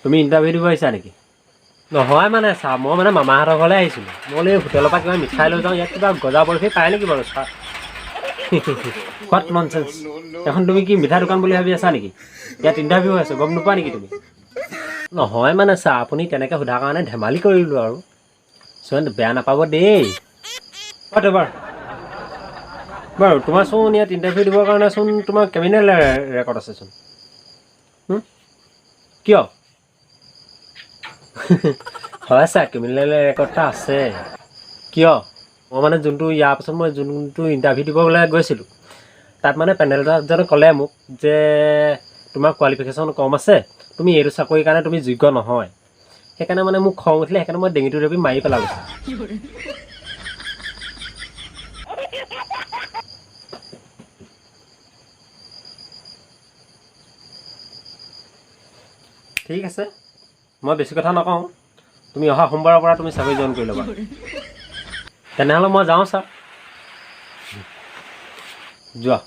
তুমি ইণ্টাৰভিউ দিব আহিছা নেকি? নহয় মানে ছাৰ, মই মানে মামাহঁতৰ ঘৰলৈ আহিছিলোঁ। মই বোলো এই হোটেলৰ পৰা কিবা মিঠাই লৈ যাওঁ, ইয়াত কিবা গজা বৰফি পায় নেকি বাৰু ছাৰ? What nonsense! এখন তুমি কি মিঠাই দোকান বুলি ভাবি আছা নেকি? ইয়াত ইণ্টাৰভিউ আছে, গম নোপোৱা নেকি তুমি? নহয় মানে ছাৰ, আপুনি তেনেকৈ সোধাৰ কাৰণে ধেমালি কৰিলোঁ আৰু। চোন বেয়া নাপাব দেই। What ever. বাৰু তোমাৰচোন ইয়াত ইণ্টাৰভিউ দিবৰ কাৰণেচোন তোমাৰ ক্ৰিমিনেল ৰেকৰ্ড আছেচোন। কিয়? হয় ছাৰ, ক্ৰিমিনেল ৰেকৰ্ড এটা আছে। কিয়? মই মানে যোনটো ইয়াৰ পাছত মই যোনটো ইণ্টাৰভিউ দিবলৈ গৈছিলোঁ, তাত মানে পেনেলজনে ক'লে মোক যে তোমাৰ কোৱালিফিকেশ্যন কম আছে, তুমি এইটো চাকৰিৰ কাৰণে তুমি যোগ্য নহয়। সেইকাৰণে মানে মোক খং উঠিলে, সেইকাৰণে মই ডিঙিটো ধৰি মাৰি পেলালোঁ ছাৰ। ঠিক আছে, মই বেছি কথা নকওঁ। তুমি অহা সোমবাৰৰ পৰা তুমি চাকৰি জইন কৰি ল'বা। তেনেহ'লে মই যাওঁ ছাৰ। যোৱা।